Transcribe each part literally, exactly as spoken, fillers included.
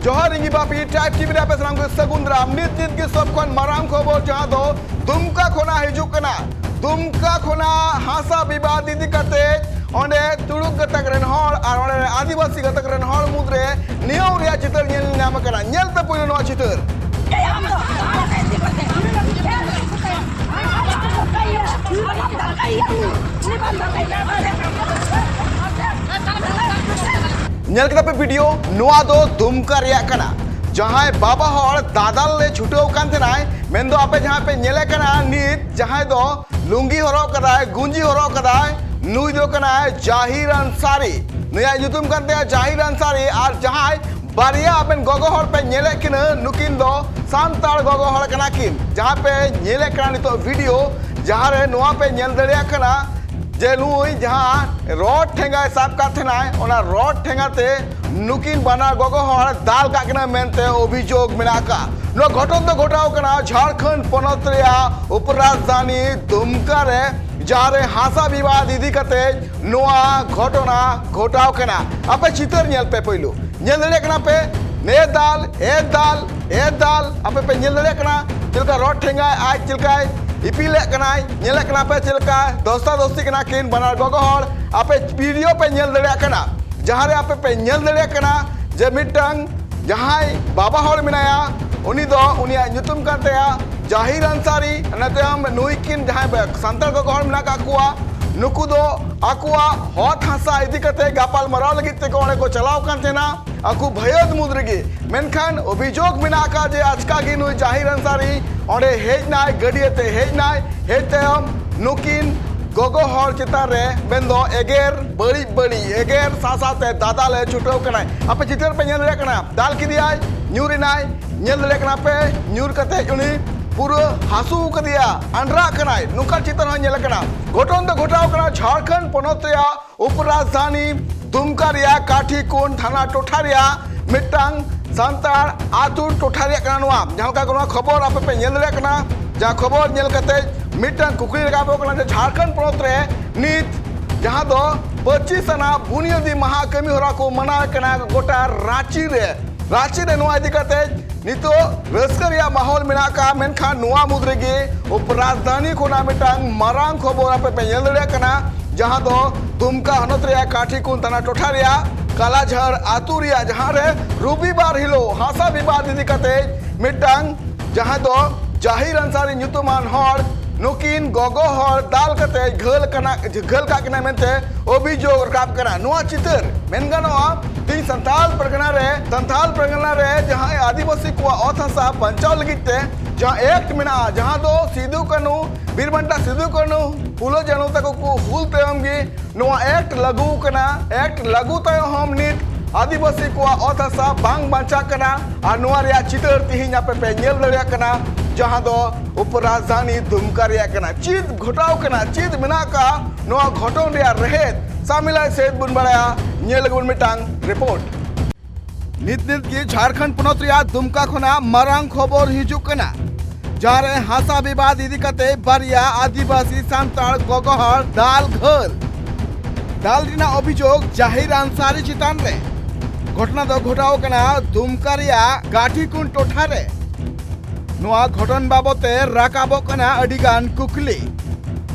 ᱡᱚᱦᱟᱨ, ᱤᱧ ᱜᱮ ᱵᱟᱯᱤ, ᱴᱨᱟᱭᱤᱵᱽ ᱴᱤᱵᱷᱤ ᱨᱮ ᱟᱯᱮ ᱥᱟᱱᱟᱢ ᱠᱚ ᱥᱟᱹᱜᱩᱱ ᱫᱟᱨᱟᱢ᱾ ᱱᱤᱛ ᱱᱤᱛ ᱜᱮ ᱥᱚᱵ ᱠᱷᱚᱱ ᱢᱟᱨᱟᱝ ᱠᱷᱚᱵᱚᱨ, ᱡᱟᱦᱟᱸ ᱫᱚ ᱫᱩᱢᱠᱟ ᱠᱷᱚᱱᱟᱜ ᱦᱤᱡᱩᱜ ᱠᱟᱱᱟ᱾ ᱫᱩᱢᱠᱟ ᱠᱷᱚᱱᱟᱜ ᱦᱟᱥᱟ ᱵᱤᱵᱟᱫ ᱤᱫᱤ ᱠᱟᱛᱮ ᱚᱸᱰᱮ ᱛᱩᱲᱩᱠ ᱜᱟᱛᱟᱠ ᱨᱮᱱ ᱦᱚᱲ ᱟᱨ ᱚᱸᱰᱮ ᱨᱮᱱ ᱟᱹᱫᱤᱵᱟᱹᱥᱤ ᱜᱟᱛᱟᱠ ᱨᱮᱱ ᱦᱚᱲ ᱢᱩᱫᱽᱨᱮ ᱱᱤᱭᱟᱹᱢ ᱨᱮᱭᱟᱜ ᱪᱤᱛᱟᱹᱨ ᱧᱮᱞ ᱧᱟᱢ ᱟᱠᱟᱱᱟ᱾ ᱧᱮᱞ ᱯᱮ ᱯᱳᱭᱞᱳ ᱱᱚᱣᱟ ᱪᱤᱛᱟᱹᱨ᱾ ᱧᱮᱞ ᱠᱮᱫᱟ ᱯᱮ ᱵᱷᱤᱰᱤᱭᱳ, ᱱᱚᱣᱟ ᱫᱚ ᱫᱩᱢᱠᱟ ᱨᱮᱭᱟᱜ ᱠᱟᱱᱟ᱾ ᱡᱟᱦᱟᱸᱭ ᱵᱟᱵᱟ ᱦᱚᱲ ᱫᱟᱫᱟᱞ ᱞᱮ ᱪᱷᱩᱴᱟᱹᱣ ᱠᱟᱱ ᱛᱟᱦᱮᱱᱟᱭ, ᱢᱮᱱᱫᱚ ᱟᱯᱮ ᱡᱟᱦᱟᱸ ᱯᱮ ᱧᱮᱞᱮ ᱠᱟᱱᱟ ᱱᱤᱛ, ᱡᱟᱦᱟᱸᱭ ᱫᱚ ᱞᱩᱝᱜᱤ ᱦᱚᱨᱚᱜ ᱠᱟᱫᱟᱭ, ᱜᱩᱸᱡᱤ ᱦᱚᱨᱚᱜ ᱠᱟᱫᱟᱭ, ᱱᱩᱭ ᱫᱚ ᱠᱟᱱᱟᱭ ᱡᱟᱦᱤᱨ ᱟᱱᱥᱟᱨᱤ᱾ ᱱᱩᱭᱟᱜ ᱧᱩᱛᱩᱢ ᱠᱟᱱ ᱛᱟᱭᱟ ᱡᱟᱦᱤᱨ ᱟᱱᱥᱟᱨᱤ᱾ ᱟᱨ ᱡᱟᱦᱟᱸᱭ ᱵᱟᱨᱭᱟ ᱟᱵᱮᱱ ᱜᱚᱜᱚ ᱦᱚᱲ ᱯᱮ ᱧᱮᱞᱮᱫ ᱠᱤᱱᱟ, ᱱᱩᱠᱤᱱ ᱫᱚ ᱥᱟᱱᱛᱟᱲ ᱜᱚᱜᱚ ᱦᱚᱲ ᱠᱟᱱᱟ ᱠᱤᱱ᱾ ᱡᱟᱦᱟᱸ ᱯᱮ ᱧᱮᱞᱮᱫ ᱠᱟᱱᱟ ᱱᱤᱛᱚᱜ ᱵᱷᱤᱰᱤᱭᱳ, ᱡᱟᱦᱟᱸ ᱨᱮ ᱱᱚᱣᱟ ᱯᱮ ᱧᱮᱞ ᱫᱟᱲᱮᱭᱟᱜ ᱠᱟᱱᱟ ᱡᱮ ᱱᱩᱭ ᱡᱟᱦᱟᱸ ᱨᱚᱰ ᱴᱷᱮᱸᱜᱟᱭ ᱥᱟᱵ ᱠᱟᱫ ᱛᱟᱦᱮᱱᱟᱭ, ᱚᱱᱟ ᱨᱚᱰ ᱴᱷᱮᱸᱜᱟ ᱛᱮ ᱱᱩᱠᱤᱱ ᱵᱟᱱᱟᱨ ᱜᱚᱜᱚ ᱦᱚᱲ ᱫᱟᱞ ᱠᱟᱜ ᱠᱤᱱᱟ ᱢᱮᱱᱛᱮ ᱚᱵᱷᱤᱡᱳᱜᱽ ᱢᱮᱱᱟᱜ ᱟᱠᱟᱫ᱾ ᱱᱚᱣᱟ ᱜᱷᱚᱴᱚᱱ ᱫᱚ ᱜᱷᱚᱴᱟᱣ ᱠᱟᱱᱟ ᱡᱷᱟᱲᱠᱷᱚᱸᱰ ᱯᱚᱱᱚᱛ ᱨᱮᱭᱟᱜ ᱩᱯᱨᱟᱡᱽᱫᱷᱟᱱᱤ ᱫᱩᱢᱠᱟ ᱨᱮ, ᱡᱟᱦᱟᱸ ᱨᱮ ᱦᱟᱥᱟ ᱵᱤᱵᱟᱫ ᱤᱫᱤ ᱠᱟᱛᱮ ᱱᱚᱣᱟ ᱜᱷᱚᱴᱚᱱᱟ ᱜᱷᱚᱴᱟᱣ ᱠᱟᱱᱟ᱾ ᱟᱯᱮ ᱪᱤᱛᱟᱹᱨ ᱧᱮᱞ ᱯᱮ ᱯᱳᱭᱞᱳ᱾ ᱧᱮᱞ ᱫᱟᱲᱮᱭᱟᱜ ᱠᱟᱱᱟ ᱯᱮ, ᱱᱮ ᱫᱟᱞ, ᱮ ᱫᱟᱞ, ᱮ ᱫᱟᱞ᱾ ᱟᱯᱮ ᱯᱮ ᱧᱮᱞ ᱫᱟᱲᱮᱭᱟᱜ ᱠᱟᱱᱟ ᱪᱮᱫ ᱞᱮᱠᱟ ᱨᱚᱰ ᱴᱷᱮᱸᱜᱟᱭ ᱟᱡ ᱪᱮᱫ ᱞᱮᱠᱟᱭ ᱤᱯᱤᱞᱮᱫ ᱠᱟᱱᱟᱭ᱾ ᱧᱮᱞᱮᱫ ᱠᱟᱱᱟ ᱯᱮ ᱪᱮᱫ ᱞᱮᱠᱟ ᱫᱷᱚᱥᱛᱟ ᱫᱷᱚᱥᱛᱤ ᱠᱟᱱᱟ ᱠᱤᱱ ᱵᱟᱱᱟᱨ ᱜᱚᱜᱚ ᱦᱚᱲ᱾ ᱟᱯᱮ ᱵᱷᱤᱰᱤᱭᱳ ᱯᱮ ᱧᱮᱞ ᱫᱟᱲᱮᱭᱟᱜ ᱠᱟᱱᱟ, ᱡᱟᱦᱟᱸ ᱨᱮ ᱟᱯᱮ ᱯᱮ ᱧᱮᱞ ᱫᱟᱲᱮᱭᱟᱜ ᱠᱟᱱᱟ ᱡᱮ ᱢᱤᱫᱴᱟᱝ ᱡᱟᱦᱟᱸᱭ ᱵᱟᱵᱟ ᱦᱚᱲ ᱢᱮᱱᱟᱭᱟ, ᱩᱱᱤ ᱫᱚ, ᱩᱱᱤᱭᱟᱜ ᱧᱩᱛᱩᱢ ᱠᱟᱱ ᱛᱟᱭᱟ ᱡᱟᱦᱤᱨ ᱟᱱᱥᱟᱨᱤ᱾ ᱤᱱᱟᱹ ᱛᱟᱭᱚᱢ ᱱᱩᱭ ᱠᱤᱱ ᱡᱟᱦᱟᱸᱭ ᱵᱟ-, ᱥᱟᱱᱛᱟᱲ ᱜᱚᱜᱚ ᱦᱚᱲ ᱢᱮᱱᱟᱜ ᱠᱟᱜ ᱠᱚᱣᱟ, ᱱᱩᱠᱩ ᱫᱚ ᱟᱠᱚᱣᱟᱜ ᱦᱚᱛ ᱦᱟᱥᱟ ᱤᱫᱤ ᱠᱟᱛᱮ ᱜᱟᱯᱟᱞ ᱢᱟᱨᱟᱣ ᱞᱟᱹᱜᱤᱫ ᱛᱮᱠᱚ ᱚᱸᱰᱮ ᱠᱚ ᱪᱟᱞᱟᱣ ᱠᱟᱱ ᱛᱟᱦᱮᱱᱟ᱾ ᱟᱠᱚ ᱵᱷᱟᱹᱭᱟᱹᱫ ᱢᱩᱫᱽ ᱨᱮᱜᱮ᱾ ᱢᱮᱱᱠᱷᱟᱱ ᱚᱵᱷᱤᱡᱳᱜᱽ ᱢᱮᱱᱟᱜ ᱟᱠᱟᱫ ᱡᱮ ᱟᱪᱠᱟ ᱜᱮ ᱱᱩᱭ ᱡᱟᱦᱤᱨ ᱟᱱᱥᱟᱨᱤ ᱚᱸᱰᱮ ᱦᱮᱡ ᱱᱟᱭ, ᱜᱟᱹᱰᱤ ᱟᱛᱮ ᱦᱮᱡ ᱱᱟᱭ᱾ ᱦᱮᱡ ᱛᱟᱭᱚᱢ ᱱᱩᱠᱤᱱ ᱜᱚᱜᱚ ᱦᱚᱲ ᱪᱮᱛᱟᱱ ᱨᱮ ᱢᱮᱱᱫᱚ ᱮᱜᱮᱨ, ᱵᱟᱹᱲᱤᱡ ᱵᱟᱹᱲᱤᱡ ᱮᱜᱮᱨ ᱥᱟᱶ ᱥᱟᱶᱛᱮ ᱫᱟᱫᱟᱞ ᱮ ᱪᱷᱩᱴᱟᱹᱣ ᱠᱟᱱᱟᱭ᱾ ᱟᱯᱮ ᱪᱤᱛᱟᱹᱨ ᱯᱮ ᱧᱮᱞ ᱫᱟᱲᱮᱭᱟᱜ ᱠᱟᱱᱟ, ᱫᱟᱞ ᱠᱮᱫᱮᱭᱟᱭ, ᱧᱩᱨ ᱮᱱᱟᱭ᱾ ᱧᱮᱞ ᱫᱟᱲᱮᱭᱟᱜ ᱠᱟᱱᱟ ᱯᱮ, ᱧᱩᱨ ᱠᱟᱛᱮ ᱩᱱᱤ ᱯᱩᱨᱟᱹ ᱦᱟᱹᱥᱩ ᱠᱟᱫᱮᱭᱟ, ᱟᱱᱰᱨᱟᱜ ᱠᱟᱱᱟᱭ, ᱱᱚᱝᱠᱟᱱ ᱪᱤᱛᱟᱹᱨ ᱦᱚᱸ ᱧᱮᱞ ᱟᱠᱟᱱᱟ᱾ ᱜᱷᱚᱴᱚᱱ ᱫᱚ ᱜᱷᱚᱴᱟᱣ ᱠᱟᱱᱟ ᱡᱷᱟᱲᱠᱷᱚᱸᱰ ᱯᱚᱱᱚᱛ ᱨᱮᱭᱟᱜ ᱩᱯᱨᱟᱡᱽᱫᱷᱟᱱᱤ ᱫᱩᱢᱠᱟ ᱨᱮᱭᱟᱜ ᱠᱟᱴᱷᱤᱠᱩᱱ ᱛᱷᱟᱱᱟ ᱴᱚᱴᱷᱟ ᱨᱮᱭᱟᱜ ᱢᱤᱫᱴᱟᱝ ᱥᱟᱱᱛᱟᱲ ᱟᱹᱛᱩ ᱴᱚᱴᱷᱟ ᱨᱮᱭᱟᱜ ᱠᱟᱱᱟ ᱱᱚᱣᱟ᱾ ᱡᱟᱦᱟᱸ ᱞᱮᱠᱟ ᱱᱚᱣᱟ ᱠᱷᱚᱵᱚᱨ ᱟᱯᱮ ᱯᱮ ᱧᱮᱞ ᱫᱟᱲᱮᱭᱟᱜ ᱠᱟᱱᱟ, ᱡᱟᱦᱟᱸ ᱠᱷᱚᱵᱚᱨ ᱧᱮᱞ ᱠᱟᱛᱮ ᱢᱤᱫᱴᱟᱝ ᱠᱩᱠᱞᱤ ᱨᱟᱠᱟᱵᱚᱜ ᱠᱟᱱᱟ ᱡᱮ ᱡᱷᱟᱲᱠᱷᱚᱸᱰ ᱯᱚᱱᱚᱛ ᱨᱮ ᱱᱤᱛ ᱡᱟᱦᱟᱸ ᱫᱚ ᱯᱚᱸᱪᱤᱥ ᱟᱱᱟᱜ ᱵᱩᱱᱤᱭᱟᱹᱫᱤ ᱢᱟᱦᱟ ᱠᱟᱹᱢᱤ ᱦᱚᱨᱟ ᱠᱚ ᱢᱟᱱᱟᱣᱮᱫ ᱠᱟᱱᱟ ᱜᱚᱴᱟ ᱨᱟᱸᱪᱤ ᱨᱮ᱾ ᱨᱟᱸᱪᱤ ᱨᱮ ᱱᱚᱣᱟ ᱤᱫᱤ ᱠᱟᱛᱮ ᱱᱤᱛᱚᱜ ᱨᱟᱹᱥᱠᱟᱹ ᱨᱮᱭᱟᱜ ᱢᱟᱦᱚᱞ ᱢᱮᱱᱟᱜ ᱟᱠᱟᱫᱼᱟ, ᱢᱮᱱᱠᱷᱟᱱ ᱱᱚᱣᱟ ᱢᱩᱫᱽ ᱨᱮᱜᱮ ᱩᱯᱨᱟᱡᱽᱫᱷᱟᱱᱤ ᱠᱷᱚᱱᱟᱜ ᱢᱤᱫᱴᱟᱝ ᱢᱟᱨᱟᱝ ᱠᱷᱚᱵᱚᱨ ᱟᱯᱮ ᱯᱮ ᱧᱮᱞ ᱫᱟᱲᱮᱭᱟᱜ ᱠᱟᱱᱟ, ᱡᱟᱦᱟᱸ ᱫᱚ ᱫᱩᱢᱠᱟ ᱦᱚᱱᱚᱛ ᱨᱮᱭᱟᱜ ᱠᱟᱴᱷᱤᱠᱩᱱ ᱛᱷᱟᱱᱟ ᱴᱚᱴᱷᱟ ᱨᱮᱭᱟᱜ ᱠᱟᱞᱟᱡᱷᱟᱲ ᱟᱛᱳ ᱨᱮᱭᱟᱜ, ᱡᱟᱦᱟᱸ ᱨᱮ ᱨᱚᱵᱤᱵᱟᱨ ᱦᱤᱞᱳᱜ ᱦᱟᱥᱟ ᱵᱤᱵᱟᱫ ᱤᱫᱤ ᱠᱟᱛᱮ ᱢᱤᱫᱴᱟᱝ, ᱡᱟᱦᱟᱸ ᱫᱚ ᱡᱟᱦᱤᱨ ᱟᱱᱥᱟᱨᱤ ᱧᱩᱛᱩᱢᱟᱱ ᱦᱚᱲ ᱱᱩᱠᱤᱱ ᱜᱚᱜᱚ ᱦᱚᱲ ᱫᱟᱞ ᱠᱟᱛᱮ ᱜᱷᱟᱹᱞ ᱠᱟᱱᱟ, ᱜᱷᱟᱹᱞ ᱠᱟᱜ ᱠᱤᱱᱟ ᱢᱮᱱᱛᱮ ᱚᱵᱷᱤᱡᱳᱜ ᱨᱟᱠᱟᱵ ᱠᱟᱱᱟ᱾ ᱱᱚᱣᱟ ᱪᱤᱛᱟᱹᱨ ᱢᱮᱱ ᱜᱟᱱᱚᱜᱼᱟ, ᱛᱮᱦᱮᱧ ᱥᱟᱱᱛᱟᱞ ᱯᱟᱨᱜᱟᱱᱟ ᱨᱮ, ᱥᱟᱱᱛᱟᱞ ᱯᱟᱨᱜᱟᱱᱟ ᱨᱮ ᱡᱟᱦᱟᱸᱭ ᱟᱹᱫᱤᱵᱟᱹᱥᱤ ᱠᱚᱣᱟᱜ ᱚᱛ ᱦᱟᱥᱟ ᱵᱟᱧᱪᱟᱣ ᱞᱟᱹᱜᱤᱫ ᱛᱮ ᱡᱟᱦᱟᱸ ᱮᱠᱴ ᱢᱮᱱᱟᱜᱼᱟ, ᱡᱟᱦᱟᱸ ᱫᱚ ᱥᱤᱫᱩ ᱠᱟᱹᱱᱦᱩ, ᱵᱤᱨ ᱵᱟᱱᱴᱟ ᱥᱤᱫᱩ ᱠᱟᱹᱱᱦᱩ, ᱯᱷᱩᱞᱳ ᱡᱷᱟᱱᱳ ᱛᱟᱠᱚ ᱠᱚ ᱦᱩᱞ ᱛᱟᱭᱚᱢ ᱜᱮ ᱱᱚᱣᱟ ᱮᱠᱴ ᱞᱟᱹᱜᱩ ᱠᱟᱱᱟ᱾ ᱮᱠᱴ ᱞᱟᱹᱜᱩ ᱛᱟᱭᱚᱢ ᱦᱚᱸ ᱱᱤᱛ ᱟᱹᱫᱤᱵᱟᱹᱥᱤ ᱠᱚᱣᱟᱜ ᱚᱛ ᱦᱟᱥᱟ ᱵᱟᱝ ᱵᱟᱧᱪᱟᱜ ᱠᱟᱱᱟ᱾ ᱟᱨ ᱱᱚᱣᱟ ᱨᱮᱭᱟᱜ ᱪᱤᱛᱟᱹᱨ ᱛᱤᱦᱤᱧ ᱟᱯᱮ ᱯᱮ ᱧᱮᱞ ᱫᱟᱲᱮᱭᱟᱜ ᱠᱟᱱᱟ, ᱡᱟᱦᱟᱸ ᱫᱚ ᱩᱯᱨᱟᱡᱽᱫᱷᱟᱱᱤ ᱫᱩᱢᱠᱟ ᱨᱮᱭᱟᱜ ᱠᱟᱱᱟ᱾ ᱪᱮᱫ ᱜᱷᱚᱴᱟᱣ ᱠᱟᱱᱟ, ᱪᱮᱫ ᱢᱮᱱᱟᱜ ᱟᱠᱟᱫᱼᱟ ᱱᱚᱣᱟ ᱜᱷᱚᱴᱚᱱ ᱨᱮᱭᱟᱜ ᱨᱮᱦᱮᱫ, ᱥᱟᱢᱤᱞᱟᱭ ᱥᱮᱫ ᱵᱚᱱ ᱵᱟᱲᱟᱭᱟ᱾ ᱧᱮᱞ ᱟᱹᱜᱩ ᱵᱚᱱ ᱢᱤᱫᱴᱟᱝ ᱨᱤᱯᱳᱨᱴ᱾ ᱱᱤᱛ ᱱᱤᱛ ᱜᱮ ᱡᱷᱟᱲᱠᱷᱚᱸᱰ ᱯᱚᱱᱚᱛ ᱨᱮᱭᱟᱜ ᱫᱩᱢᱠᱟ ᱠᱷᱚᱱᱟᱜ ᱢᱟᱨᱟᱝ ᱠᱷᱚᱵᱚᱨ ᱦᱤᱡᱩᱜ ᱠᱟᱱᱟ, ᱡᱟᱦᱟᱸ ᱨᱮ ᱦᱟᱥᱟ ᱵᱤᱵᱟᱫ ᱤᱫᱤ ᱠᱟᱛᱮ ᱵᱟᱨᱭᱟ ᱟᱹᱫᱤᱵᱟᱹᱥᱤ ᱥᱟᱱᱛᱟᱲ ᱜᱚᱜᱚ ᱦᱚᱲ ᱫᱟᱞ ᱜᱷᱟᱹᱞ᱾ ᱫᱟᱞ ᱨᱮᱱᱟᱜ ᱚᱵᱷᱤᱡᱳᱜᱽ ᱡᱟᱦᱤᱨ ᱟᱱᱥᱟᱨᱤ ᱪᱮᱛᱟᱱ ᱨᱮ᱾ ᱜᱷᱚᱴᱚᱱᱟ ᱫᱚ ᱜᱷᱚᱴᱟᱣ ᱠᱟᱱᱟ ᱫᱩᱢᱠᱟ ᱨᱮᱭᱟᱜ ᱠᱟᱴᱷᱤᱠᱩᱱ ᱴᱚᱴᱷᱟ ᱨᱮ᱾ ᱱᱚᱣᱟ ᱜᱷᱚᱴᱚᱱ ᱵᱟᱵᱚᱫ ᱛᱮ ᱨᱟᱠᱟᱵᱚᱜ ᱠᱟᱱᱟ ᱟᱹᱰᱤ ᱜᱟᱱ ᱠᱩᱠᱞᱤ᱾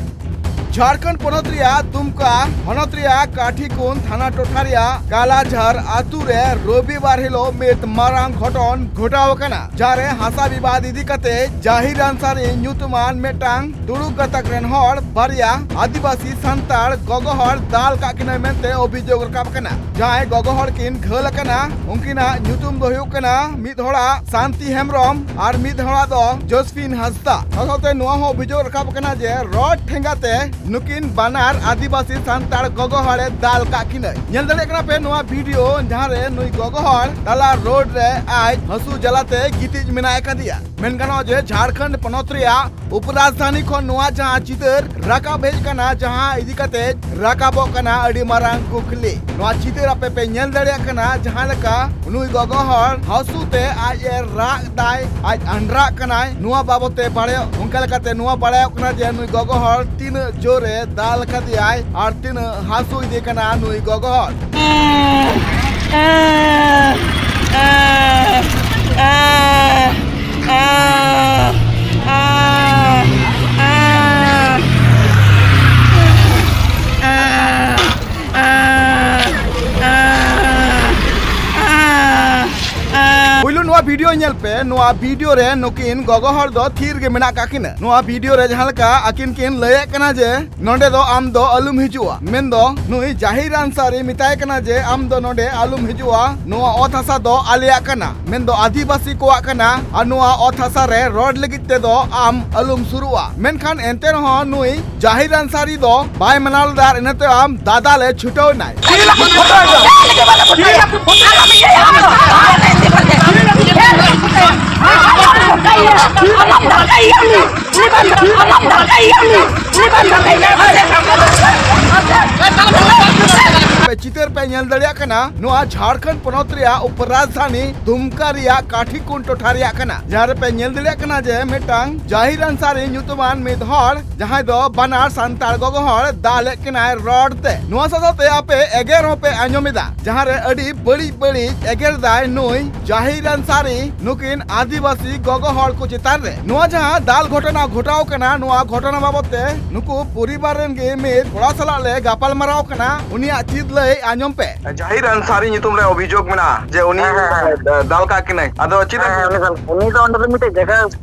ᱡᱷᱟᱲᱠᱷᱚᱸᱰ ᱯᱚᱱᱚᱛ ᱨᱮᱭᱟᱜ ᱫᱩᱢᱠᱟ ᱦᱚᱱᱚᱛ ᱨᱮᱭᱟᱜ ᱠᱟᱴᱷᱤᱠᱩᱱ ᱛᱷᱟᱱᱟ ᱴᱚᱴᱷᱟ ᱨᱮᱭᱟᱜ ᱠᱟᱞᱟᱡᱷᱟᱨ ᱟᱛᱳ ᱨᱮ ᱨᱚᱵᱤᱵᱟᱨ ᱦᱤᱞᱳᱜ ᱢᱤᱫ ᱢᱟᱨᱟᱝ ᱜᱷᱚᱴᱚᱱ ᱜᱷᱚᱴᱟᱣ ᱟᱠᱟᱱᱟ, ᱡᱟᱦᱟᱸ ᱨᱮ ᱦᱟᱥᱟ ᱵᱤᱵᱟᱫ ᱤᱫᱤ ᱠᱟᱛᱮ ᱡᱟᱦᱤᱨ ᱟᱱᱥᱟᱨᱤ ᱧᱩᱛᱩᱢᱟᱱ ᱢᱤᱫᱴᱟᱝ ᱛᱩᱲᱩᱠ ᱜᱟᱛᱟᱠ ᱨᱮᱱ ᱦᱚᱲ ᱵᱟᱨᱭᱟ ᱟᱹᱫᱤᱵᱟᱹᱥᱤ ᱥᱟᱱᱛᱟᱲ ᱜᱚᱜᱚ ᱦᱚᱲ ᱫᱟᱞ ᱠᱟᱜ ᱠᱤᱱᱟᱹᱭ ᱢᱮᱱᱛᱮ ᱚᱵᱷᱤᱡᱳᱜᱽ ᱨᱟᱠᱟᱵ ᱟᱠᱟᱱᱟ᱾ ᱡᱟᱦᱟᱸᱭ ᱜᱚᱜᱚ ᱦᱚᱲ ᱠᱤᱱ ᱜᱷᱟᱹᱞ ᱟᱠᱟᱱᱟ, ᱩᱱᱠᱤᱱᱟᱜ ᱧᱩᱛᱩᱢ ᱫᱚ ᱦᱩᱭᱩᱜ ᱠᱟᱱᱟ ᱢᱤᱫ ᱦᱚᱲᱟᱜ ᱥᱟᱱᱛᱤ ᱦᱮᱢᱵᱨᱚᱢ ᱟᱨ ᱢᱤᱫ ᱦᱚᱲᱟᱜ ᱫᱚ ᱡᱚᱥᱯᱤᱱ ᱦᱟᱸᱥᱫᱟ᱾ ᱥᱟᱶ ᱥᱟᱶᱛᱮ ᱱᱚᱣᱟ ᱦᱚᱸ ᱚᱵᱷᱤᱡᱳᱜᱽ ᱨᱟᱠᱟᱵ ᱟᱠᱟᱱᱟ ᱡᱮ ᱨᱚᱰ ᱴᱷᱮᱸᱜᱟ ᱛᱮ ᱱᱩᱠᱤᱱ ᱵᱟᱱᱟᱨ ᱟᱹᱫᱤᱵᱟᱹᱥᱤ ᱥᱟᱱᱛᱟᱲ ᱜᱚᱜᱚ ᱦᱚᱲᱮ ᱫᱟᱞ ᱠᱟᱜ ᱠᱤᱱᱟᱹ᱾ ᱧᱮᱞ ᱫᱟᱲᱮᱭᱟᱜ ᱠᱟᱱᱟ ᱯᱮ ᱱᱚᱣᱟ ᱵᱷᱤᱰᱤᱭᱳ, ᱡᱟᱦᱟᱸ ᱨᱮ ᱱᱩᱭ ᱜᱚᱜᱚ ᱦᱚᱲ ᱛᱟᱞᱟ ᱨᱳᱰ ᱨᱮ ᱟᱡ ᱦᱟᱹᱥᱩ ᱡᱟᱞᱟᱛᱮ ᱜᱤᱛᱤᱡ ᱢᱮᱱᱟᱭ ᱠᱟᱫᱮᱭᱟ᱾ ᱢᱮᱱ ᱜᱟᱱᱚᱜᱼᱟ ᱡᱮ ᱡᱷᱟᱲᱠᱷᱚᱸᱰ ᱯᱚᱱᱚᱛ ᱨᱮᱭᱟᱜ ᱩᱯᱨᱟᱡᱽᱫᱷᱟᱱᱤ ᱠᱷᱚᱱ ᱱᱚᱣᱟ ᱡᱟᱦᱟᱸ ᱪᱤᱛᱟᱹᱨ ᱨᱟᱠᱟᱵ ᱦᱮᱡ ᱟᱠᱟᱱᱟ, ᱡᱟᱦᱟᱸ ᱤᱫᱤ ᱠᱟᱛᱮ ᱨᱟᱠᱟᱵᱚᱜ ᱠᱟᱱᱟ ᱟᱹᱰᱤ ᱢᱟᱨᱟᱝ ᱠᱩᱠᱞᱤ᱾ ᱱᱚᱣᱟ ᱪᱤᱛᱟᱹᱨ ᱟᱯᱮ ᱯᱮ ᱧᱮᱞ ᱫᱟᱲᱮᱭᱟᱜ ᱠᱟᱱᱟ, ᱡᱟᱦᱟᱸ ᱞᱮᱠᱟ ᱱᱩᱭ ᱜᱚᱜᱚ ᱦᱚᱲ ᱦᱟᱹᱥᱩ ᱛᱮ ᱟᱡ ᱮ ᱨᱟᱜ ᱫᱟᱭ, ᱟᱡ ᱟᱱᱰᱨᱟᱜ ᱠᱟᱱᱟᱭ᱾ ᱱᱚᱣᱟ ᱵᱟᱵᱚᱛ ᱛᱮ ᱵᱟᱲᱟᱭᱚᱜ, ᱚᱱᱠᱟ ᱞᱮᱠᱟᱛᱮ ᱱᱚᱣᱟ ᱵᱟᱲᱟᱭᱚᱜ ᱠᱟᱱᱟ ᱡᱮ ᱱᱩᱭ ᱜᱚᱜᱚ ᱦᱚᱲ ᱛᱤᱱᱟᱹᱜ ᱡᱳᱨᱮ ᱫᱟᱞ ᱠᱟᱫᱮᱭᱟᱭ ᱟᱨ ᱛᱤᱱᱟᱹᱜ ᱦᱟᱹᱥᱩ ᱤᱫᱤ ᱠᱟᱱᱟ ᱱᱩᱭ ᱜᱚᱜᱚ ᱦᱚᱲ᱾ ᱯᱩᱭᱞᱩ ᱱᱚᱣᱟ ᱵᱷᱤᱰᱤᱭᱳ ᱧᱮᱞ ᱯᱮ᱾ ᱱᱚᱣᱟ ᱵᱷᱤᱰᱤᱭᱳ ᱨᱮ ᱱᱩᱠᱤᱱ ᱜᱚᱜᱚ ᱦᱚᱲ ᱫᱚ ᱛᱷᱤᱨ ᱜᱮ ᱢᱮᱱᱟᱜ ᱠᱟᱜ ᱠᱤᱱᱟ᱾ ᱱᱚᱣᱟ ᱵᱷᱤᱰᱤᱭᱳ ᱨᱮ ᱡᱟᱦᱟᱸ ᱞᱮᱠᱟ ᱟᱹᱠᱤᱱ ᱠᱤᱱ ᱞᱟᱹᱭᱮᱫ ᱠᱟᱱᱟ ᱡᱮ, "ᱱᱚᱸᱰᱮ ᱫᱚ ᱟᱢ ᱫᱚ ᱟᱞᱚᱢ ᱦᱤᱡᱩᱜᱼᱟ", ᱢᱮᱱᱫᱚ ᱱᱩᱭ ᱡᱟᱦᱤᱨ ᱟᱱᱥᱟᱨᱤ ᱢᱮᱛᱟᱭ ᱠᱟᱱᱟ ᱡᱮ, "ᱟᱢ ᱫᱚ ᱱᱚᱸᱰᱮ ᱟᱞᱚᱢ ᱦᱤᱡᱩᱜᱼᱟ, ᱱᱚᱣᱟ ᱚᱛ ᱦᱟᱥᱟ ᱫᱚ ᱟᱞᱮᱭᱟᱜ ᱠᱟᱱᱟ", ᱢᱮᱱᱫᱚ ᱟᱹᱫᱤᱵᱟᱹᱥᱤ ᱠᱚᱣᱟᱜ ᱠᱟᱱᱟ, ᱟᱨ ᱱᱚᱣᱟ ᱚᱛ ᱦᱟᱥᱟ ᱨᱮ ᱨᱚᱲ ᱞᱟᱹᱜᱤᱫ ᱛᱮᱫᱚ ᱟᱢ ᱟᱞᱚᱢ ᱥᱩᱨᱩᱜᱼᱟ᱾ ᱢᱮᱱᱠᱷᱟᱱ ᱮᱱᱛᱮ ᱨᱮᱦᱚᱸ ᱱᱩᱭ ᱡᱟᱦᱤᱨ ᱟᱱᱥᱟᱨᱤ ᱫᱚ ᱵᱟᱭ ᱢᱟᱱᱟᱣ ᱞᱮᱫᱟ, ᱟᱨ ᱤᱱᱟᱹ ᱛᱟᱭᱚᱢ ᱫᱟᱫᱟᱞ ᱮ ᱪᱷᱩᱴᱟᱹᱣ ᱮᱱᱟᱭ᱾ ᱪᱤᱛᱟᱹᱨ ᱯᱮ ᱧᱮᱞ ᱫᱟᱲᱮᱭᱟᱜ ᱠᱟᱱᱟ, ᱱᱚᱣᱟ ᱡᱷᱟᱲᱠᱷᱚᱸᱰ ᱯᱚᱱᱚᱛ ᱨᱮᱭᱟᱜ ᱩᱯᱨᱟᱡᱽᱫᱷᱟᱱᱤ ᱫᱩᱢᱠᱟ ᱨᱮᱭᱟᱜ ᱠᱟᱴᱷᱤᱠᱩᱱ ᱴᱚᱴᱷᱟ ᱨᱮᱭᱟᱜ ᱠᱟᱱᱟ, ᱡᱟᱦᱟᱸ ᱨᱮᱯᱮ ᱧᱮᱞ ᱫᱟᱲᱮᱭᱟᱜ ᱠᱟᱱᱟ ᱡᱮ ᱢᱤᱫᱴᱟᱝ ᱡᱟᱦᱤᱨ ᱟᱱᱥᱟᱨᱤ ᱧᱩᱛᱩᱢᱟᱱ ᱢᱤᱫ ᱦᱚᱲ, ᱡᱟᱦᱟᱸᱭ ᱫᱚ ᱵᱟᱱᱟᱨ ᱥᱟᱱᱛᱟᱲ ᱜᱚᱜᱚ ᱦᱚᱲ ᱫᱟᱞᱮᱫ ᱠᱤᱱᱟᱭ ᱨᱚᱰ ᱛᱮ᱾ ᱱᱚᱣᱟ ᱥᱟᱶ ᱥᱟᱶᱛᱮ ᱟᱯᱮ ᱮᱜᱮᱨ ᱦᱚᱸᱯᱮ ᱟᱸᱡᱚᱢ ᱮᱫᱟ, ᱡᱟᱦᱟᱸ ᱨᱮ ᱟᱹᱰᱤ ᱵᱟᱹᱲᱤᱡ ᱵᱟᱹᱲᱤᱡ ᱮᱜᱮᱨ ᱫᱟᱭ ᱱᱩᱭ ᱡᱟᱦᱤᱨ ᱟᱱᱥᱟᱨᱤ ᱱᱩᱠᱤᱱ ᱟᱹᱫᱤᱵᱟᱹᱥᱤ ᱜᱚᱜᱚ ᱦᱚᱲ ᱠᱚ ᱪᱮᱛᱟᱱ ᱨᱮ᱾ ᱱᱚᱣᱟ ᱡᱟᱦᱟᱸ ᱫᱟᱞ ᱜᱷᱚᱴᱚᱱᱟ ᱜᱷᱚᱴᱟᱣ ᱠᱟᱱᱟ, ᱱᱚᱣᱟ ᱜᱷᱚᱴᱚᱱᱟ ᱵᱟᱵᱚᱛ ᱛᱮ ᱱᱩᱠᱩ ᱯᱚᱨᱤᱵᱟᱨ ᱨᱮᱱ ᱜᱮ ᱢᱤᱫ ᱠᱚᱲᱟ ᱥᱟᱞᱟᱜ ᱞᱮ ᱜᱟᱯᱟᱞ ᱢᱟᱨᱟᱣ ᱠᱟᱱᱟ, ᱩᱱᱤᱭᱟᱜ ᱪᱮᱫ ᱞᱟᱹᱭ ᱟᱸᱡᱚᱢ ᱯᱮ᱾ ᱡᱟᱦᱤᱨ ᱟᱱᱥᱟᱨᱤ ᱧᱩᱛᱩᱢ ᱨᱮ ᱚᱵᱷᱤᱡᱳᱜᱽ ᱢᱮᱱᱟᱜᱼᱟ ᱡᱮ ᱩᱱᱤ ᱦᱮᱸ, ᱦᱮᱸ, ᱦᱮᱸ᱾ ᱫᱟᱞ ᱠᱟᱜ ᱠᱤᱱᱟᱭ᱾ ᱟᱫᱚ ᱪᱮᱫ ᱦᱮᱸ, ᱮᱢ ᱦᱮᱸ, ᱩᱱᱤ ᱫᱚ, ᱩᱱᱤ ᱫᱚ ᱚᱸᱰᱮ ᱫᱚ ᱢᱤᱫᱴᱮᱡ ᱡᱟᱭᱜᱟ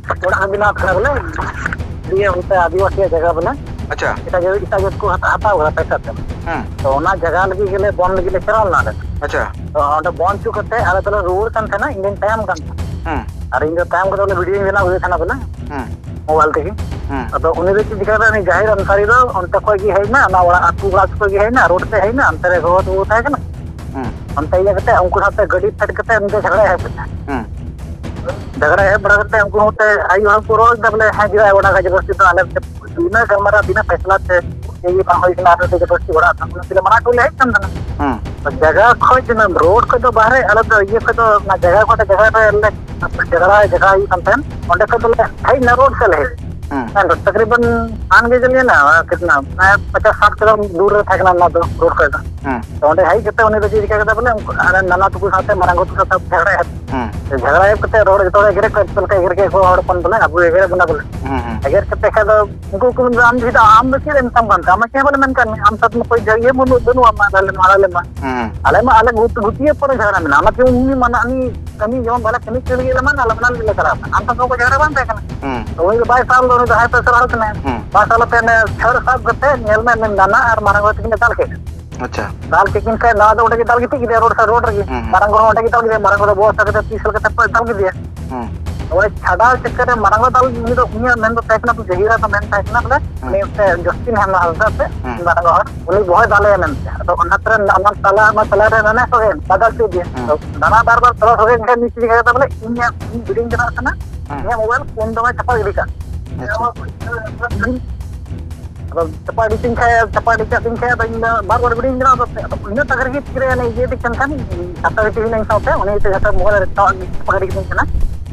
ᱚᱲᱟᱜ ᱮ ᱵᱮᱱᱟᱣ ᱠᱟᱫᱟ ᱵᱚᱞᱮ, ᱫᱤᱭᱮ ᱚᱱᱛᱮ ᱟᱹᱫᱤᱵᱟᱹᱥᱤᱭᱟᱜ ᱡᱟᱭᱜᱟ ᱵᱚᱞᱮ᱾ ᱟᱪᱪᱷᱟ᱾ ᱮᱴᱟᱜ ᱡᱟᱹᱛ, ᱮᱴᱟᱜ ᱡᱟᱹᱛ ᱠᱚ ᱦᱟᱛᱟᱣ, ᱦᱟᱛᱟᱣ ᱠᱟᱫᱟ ᱯᱚᱭᱥᱟ ᱛᱮ᱾ ᱦᱮᱸ᱾ ᱛᱚ ᱚᱱᱟ ᱡᱟᱭᱜᱟ ᱞᱟᱹᱜᱤᱫ ᱜᱮᱞᱮ ᱵᱚᱱ ᱞᱟᱹᱜᱤᱫ ᱞᱮ ᱪᱟᱞᱟᱣ ᱞᱮᱱᱟ ᱞᱮ᱾ ᱟᱪᱪᱷᱟ᱾ ᱛᱚ ᱚᱸᱰᱮ ᱵᱚᱱ ᱦᱚᱪᱚ ᱠᱟᱛᱮ ᱟᱞᱮ ᱫᱚᱞᱮ ᱨᱩᱣᱟᱹᱲ ᱠᱟᱱ ᱛᱟᱦᱮᱱᱟ, ᱤᱧ ᱫᱚᱧ ᱛᱟᱭᱚᱢ ᱠᱟᱱ ᱛᱟᱦᱮᱱᱟ᱾ ᱦᱮᱸ᱾ ᱟᱨ ᱤᱧ ᱫᱚ ᱛᱟᱭᱚᱢ ᱠᱟᱛᱮ ᱵᱚᱞᱮ ᱵᱷᱤᱰᱤᱭᱳᱧ ᱵᱮᱱᱟᱣ ᱟᱹᱜᱩᱭᱮᱫ ᱛᱟᱦᱮᱱᱟ ᱵᱚᱞᱮ᱾ ᱦᱮᱸ᱾ ᱢᱳᱵᱟᱭᱤᱞ ᱛᱮᱜᱮ᱾ ᱦᱮᱸ᱾ ᱟᱫᱚ ᱩᱱᱤ ᱫᱚ ᱪᱮᱫ ᱪᱤᱠᱟᱹ ᱠᱮᱫᱟ, ᱩᱱᱤ ᱡᱟᱦᱤᱨ ᱟᱱᱥᱟᱨᱤ ᱫᱚ ᱚᱱᱛᱮ ᱠᱷᱚᱡ ᱜᱮ ᱦᱮᱡ ᱮᱱᱟ, ᱚᱱᱟ ᱚᱲᱟᱜ ᱟᱹᱛᱩ ᱚᱲᱟᱜ ᱠᱷᱚᱡ ᱜᱮ ᱦᱮᱡ ᱮᱱᱟ, ᱨᱳᱰ ᱛᱮ ᱦᱮᱡ ᱮᱱᱟ, ᱚᱱᱛᱮ ᱨᱮ ᱜᱚᱜᱚ ᱛᱟᱠᱚ ᱛᱟᱦᱮᱸ ᱠᱟᱱᱟ᱾ ᱦᱮᱸ᱾ ᱚᱱᱛᱮ ᱤᱭᱟᱹ ᱠᱟᱛᱮ ᱩᱱᱠᱩ ᱥᱟᱶᱛᱮ ᱜᱟᱹᱰᱤ ᱯᱷᱮᱰ ᱠᱟᱛᱮ ᱩᱱᱤ ᱫᱚ ᱡᱷᱟᱜᱽᱲᱟᱭ ᱮᱦᱚᱵ ᱠᱮᱫᱟ᱾ ᱦᱮᱸ᱾ ᱡᱷᱟᱜᱽᱲᱟ ᱮᱦᱚᱵ ᱵᱟᱲᱟ ᱠᱟᱛᱮ ᱩᱱᱠᱩ ᱱᱚᱛᱮ ᱟᱭᱳ ᱦᱚᱲ ᱠᱚ ᱨᱚᱲ ᱠᱮᱫᱟ ᱵᱚᱞᱮ, "ᱦᱮᱸ, ᱪᱮᱫᱟᱜ ᱚᱱᱟ ᱜᱟᱡᱮ ᱵᱟᱹᱥᱛᱤ ᱫᱚ ᱟᱞᱮ ᱵᱤᱱᱟᱹ ᱜᱟᱞᱢᱟᱨᱟᱣ, ᱵᱤᱱᱟᱹ ᱯᱷᱮᱥᱞᱟ ᱛᱮ ᱤᱭᱟᱹ ᱵᱟᱝ ᱦᱩᱭ ᱠᱟᱱᱟ, ᱟᱨ ᱱᱚᱛᱮ ᱡᱟᱵᱚᱨᱫᱚᱥᱛᱤ ᱚᱲᱟᱜ ᱨᱮ ᱵᱤᱞᱮ ᱢᱟᱱᱟ ᱠᱚᱞᱮ ᱦᱮᱡ ᱠᱟᱱ ᱛᱟᱦᱮᱱᱟ᱾ ᱦᱮᱸ᱾ ᱛᱚ ᱡᱟᱭᱜᱟ ᱠᱷᱚᱡ ᱡᱮᱱᱚ ᱨᱳᱰ ᱠᱷᱚᱡ ᱫᱚ ᱵᱟᱦᱨᱮ, ᱟᱞᱮ ᱫᱚ ᱤᱭᱟᱹ ᱠᱷᱚᱡ ᱫᱚ ᱚᱱᱟ ᱡᱟᱭᱜᱟ ᱠᱷᱚᱡ ᱫᱚ ᱡᱟᱭᱜᱟ ᱨᱮ ᱞᱮ ᱡᱷᱟᱜᱽᱲᱟ, ᱡᱷᱟᱜᱽᱲᱟ ᱦᱩᱭᱩᱜ ᱠᱟᱱ ᱛᱟᱦᱮᱱ, ᱚᱸᱰᱮ ᱠᱷᱚᱡ ᱫᱚᱞᱮ ᱦᱮᱡ ᱮᱱᱟ, ᱨᱳᱰ ᱥᱮᱫ ᱞᱮ ᱦᱮᱡ ᱮᱱᱟ᱾ ᱦᱮᱸ᱾ ᱦᱮᱸ, ᱛᱚ ᱛᱟᱠᱨᱤᱵᱟᱱ ᱟᱱ ᱜᱮ ᱡᱟᱹᱱᱤᱡ ᱦᱮᱱᱟᱜᱼᱟ, ᱠᱤᱛᱱᱟ, ᱯᱚᱪᱟᱥ ᱥᱟᱴ ᱠᱤᱞᱳ ᱫᱩᱨ ᱨᱮ ᱛᱟᱦᱮᱸ ᱠᱟᱱᱟ ᱚᱱᱟ ᱫᱚ, ᱨᱳᱰ ᱠᱷᱚᱡ ᱫᱚ᱾ ᱦᱮᱸ᱾ ᱛᱚ ᱚᱸᱰᱮ ᱦᱮᱡ ᱠᱟᱛᱮ ᱩᱱᱤ ᱫᱚ ᱪᱮᱫ ᱪᱤᱠᱟᱹ ᱠᱮᱫᱟ ᱵᱚᱞᱮ, ᱩᱱᱠᱩ ᱟᱨ ᱱᱟᱱᱟ ᱛᱟᱠᱚ ᱥᱟᱶᱛᱮ ᱢᱟᱨᱟᱝ ᱜᱚ ᱛᱟᱠᱚ ᱥᱟᱶᱛᱮ ᱦᱮᱸ᱾ ᱡᱷᱟᱜᱽᱲᱟ ᱮᱦᱚᱵ ᱠᱟᱛᱮ ᱨᱚᱲ ᱡᱚᱛᱚ ᱦᱚᱲ ᱮᱜᱮᱨ ᱠᱚ, ᱪᱮᱫ ᱞᱮᱠᱟ ᱮᱜᱮᱨ ᱠᱮᱫ ᱠᱚ ᱦᱚᱲ ᱦᱚᱯᱚᱱ ᱵᱚᱞᱮ, ᱟᱵᱚ ᱮᱜᱮᱨ ᱵᱚᱱᱟ ᱵᱚᱞᱮ᱾ ᱦᱮᱸ, ᱦᱮᱸ᱾ ᱮᱜᱮᱨ ᱠᱟᱛᱮ ᱠᱷᱟᱡ ᱫᱚ ᱩᱱᱠᱩ ᱠᱚ ᱢᱮᱱᱫᱟ, "ᱟᱢ ᱫᱚ ᱪᱮᱫᱟᱜ, ᱟᱢ ᱫᱚ ᱪᱮᱫ ᱮᱢ ᱢᱮᱛᱟᱢ ᱠᱟᱱ ᱛᱮ? ᱟᱢ ᱪᱮᱫ ᱦᱚᱸ ᱵᱟᱞᱮ ᱢᱮᱱ ᱠᱟᱜ ᱢᱮᱭᱟ, ᱟᱢ ᱥᱟᱶ ᱢᱟ ᱠᱳᱭ ᱡᱷᱟᱹᱜ ᱤᱭᱟᱹ ᱵᱟᱹᱱᱩᱜ, ᱵᱟᱹᱱᱩᱜ ᱟᱢᱟ, ᱟᱞᱮ ᱢᱟ, ᱟᱞᱮ ᱢᱟ᱾ ᱦᱮᱸ᱾ ᱟᱞᱮ ᱢᱟ ᱟᱞᱮ ᱜᱩᱴ-, ᱜᱩᱴᱤᱭᱟᱹ ᱯᱚᱨᱮ ᱡᱷᱟᱜᱽᱲᱟ ᱢᱮᱱᱟᱜᱼᱟ, ᱚᱱᱟᱛᱮ ᱩᱱᱤ ᱢᱟᱱᱟ, ᱩᱱᱤ ᱠᱟᱹᱢᱤ ᱡᱮᱢᱚᱱ ᱵᱟᱞᱮ ᱠᱟᱹᱢᱤ ᱦᱚᱪᱚ ᱞᱟᱹᱜᱤᱫ ᱞᱮ ᱢᱟᱱᱟ, ᱟᱞᱮ ᱢᱟ ᱞᱮ ᱪᱟᱞᱟᱣ ᱠᱟᱱᱟ, ᱟᱢ ᱥᱟᱶ ᱠᱚ ᱡᱷᱟᱜᱽᱲᱟ ᱵᱟᱝ ᱛᱟᱦᱮᱸ ᱠᱟᱱᱟ?" ᱦᱮᱸ᱾ ᱛᱚ ᱩᱱᱤ ᱫᱚ ᱵᱟᱭ ᱥᱟᱞ ᱫᱚ, ᱩᱱᱤ ᱫᱚ ᱦᱟᱭ ᱯᱨᱮᱥᱟᱨ ᱦᱚᱲ ᱠᱟᱱᱟᱭ᱾ ᱦᱮᱸ᱾ ᱵᱟᱭ ᱥᱟᱞ ᱛᱮ ᱚᱱᱮ ᱪᱷᱟᱹᱲ ᱥᱟᱵ ᱠᱟᱛᱮ ᱧᱮᱞ ᱢᱮ, ᱩᱱᱤ ᱱᱟᱱᱟ ᱟᱨ ᱢᱟᱨᱟᱝ ᱜᱚ ᱛᱟᱹᱠᱤᱱ ᱮ ᱫᱟᱞ ᱠᱮᱫ ᱠᱤᱱᱟ᱾ ᱟᱪᱪᱷᱟ᱾ ᱫᱟᱞ ᱠᱮᱫ ᱠᱤᱱ ᱠᱷᱟᱡ ᱱᱚᱣᱟ ᱫᱚ ᱚᱸᱰᱮ ᱜᱮ ᱫᱟᱞ ᱜᱤᱛᱤᱡ ᱠᱮᱫᱮᱭᱟ ᱨᱳᱰ ᱥᱟᱭᱤᱰ, ᱨᱳᱰ ᱨᱮᱜᱮ᱾ ᱦᱩᱸ, ᱦᱩᱸ᱾ ᱢᱟᱨᱟᱝ ᱜᱚ ᱦᱚᱸ ᱚᱸᱰᱮ ᱜᱮ ᱫᱟᱞ ᱠᱮᱫᱮᱭᱟ, ᱢᱟᱨᱟᱝ ᱜᱚ ᱫᱚ ᱵᱚᱦᱚᱜ ᱥᱟᱵ ᱠᱟᱛᱮ ᱛᱤᱥ ᱞᱮᱠᱟᱛᱮ ᱠᱚ ᱫᱟᱞ ᱠᱮᱫᱮᱭᱟ᱾ ᱦᱩᱸ᱾ ᱚᱱᱟ ᱪᱷᱟᱰᱟᱣ ᱪᱚᱠᱠᱚᱨ ᱨᱮ ᱢᱟᱨᱟᱝ ᱜᱚ ᱫᱟᱞ, ᱩᱱᱤ ᱫᱚ, ᱩᱱᱤᱭᱟᱜ ᱢᱮᱱ ᱫᱚ ᱛᱟᱦᱮᱸ ᱠᱟᱱᱟ, ᱡᱟᱹᱦᱤᱨᱟ ᱫᱚ ᱢᱮᱱ ᱛᱟᱦᱮᱸ ᱠᱟᱱᱟ ᱵᱚᱞᱮ, ᱦᱩᱸ᱾ ᱩᱱᱤ ᱚᱱᱛᱮ ᱡᱚᱥᱴᱤᱱ ᱦᱮᱢᱵᱨᱚᱢ ᱦᱟᱸᱥᱫᱟ ᱥᱮ ᱦᱩᱸ᱾ ᱢᱟᱨᱟᱝ ᱜᱚ ᱦᱚᱲ, ᱩᱱᱤ ᱵᱚᱦᱚᱜ ᱮ ᱫᱟᱞᱮᱭᱟ ᱢᱮᱱᱛᱮ᱾ ᱟᱫᱚ ᱚᱱᱟ ᱛᱟᱞᱟ, ᱚᱱᱟ ᱛᱟᱞᱟ ᱨᱮ ᱱᱟᱱᱟ ᱥᱚᱜᱮ ᱵᱟᱫᱟᱞ ᱦᱚᱪᱚ ᱤᱫᱤᱭᱟ᱾ ᱦᱩᱸ᱾ ᱟᱫᱚ ᱱᱟᱱᱟ ᱵᱟᱨ ᱵᱟᱨ ᱛᱚᱞᱟ ᱥᱚᱜᱮ ᱮᱱᱠᱷᱟᱱ ᱱᱤᱛ ᱪᱤᱠᱟᱹ ᱠᱮᱫᱟ ᱵᱚᱞᱮ, ᱤᱧᱟᱹᱜ, ᱤᱧ ᱵᱤᱰᱤᱧ ᱪᱟᱞᱟᱜ ᱠᱟᱱᱟ, ᱦᱩᱸ᱾ ᱤᱧᱟᱹᱜ ᱢᱳᱵᱟᱭᱤᱞ ᱯᱷᱳᱱ ᱫᱚᱢᱮ ᱪᱟᱯᱟ ᱜᱤᱰᱤ ᱠᱟᱜ᱾ ᱟᱪᱪᱷᱟ᱾ ᱟᱫᱚ ᱪᱟᱯᱟ ᱤᱫᱤ ᱛᱤᱧ ᱠᱷᱟᱡ, ᱪᱟᱯᱟ ᱤᱫᱤ ᱠᱟᱜ ᱛᱤᱧ ᱠᱷᱟᱡ, ᱟᱫᱚ ᱤᱧ ᱫᱚ ᱵᱟᱨ ᱵᱟᱨ ᱵᱤᱰᱤᱧ ᱵᱮᱱᱟᱣ ᱠᱟᱛᱮ, ᱟᱫᱚ ᱤᱱᱟᱹ ᱛᱟᱠ ᱨᱮᱜᱮ ᱛᱤᱨᱮ ᱚᱱᱮ ᱤᱭᱟᱹ ᱤᱫᱤ ᱠᱟᱱ ᱠᱷᱟᱱ, ᱠᱟᱛᱷᱟ ᱠᱟᱹᱴᱤᱡ ᱦᱩᱭ ᱞᱮᱱ ᱥᱟᱶᱛᱮ, ᱩᱱᱤ ᱤᱭᱟᱹᱛᱮ ᱡᱚᱛᱚ ᱢᱳᱵᱟᱭᱤᱞ ᱨᱮ ᱪᱟᱯᱟ ᱜᱤᱰᱤ ᱠᱟᱛᱤᱧ ᱠᱟᱱᱟ᱾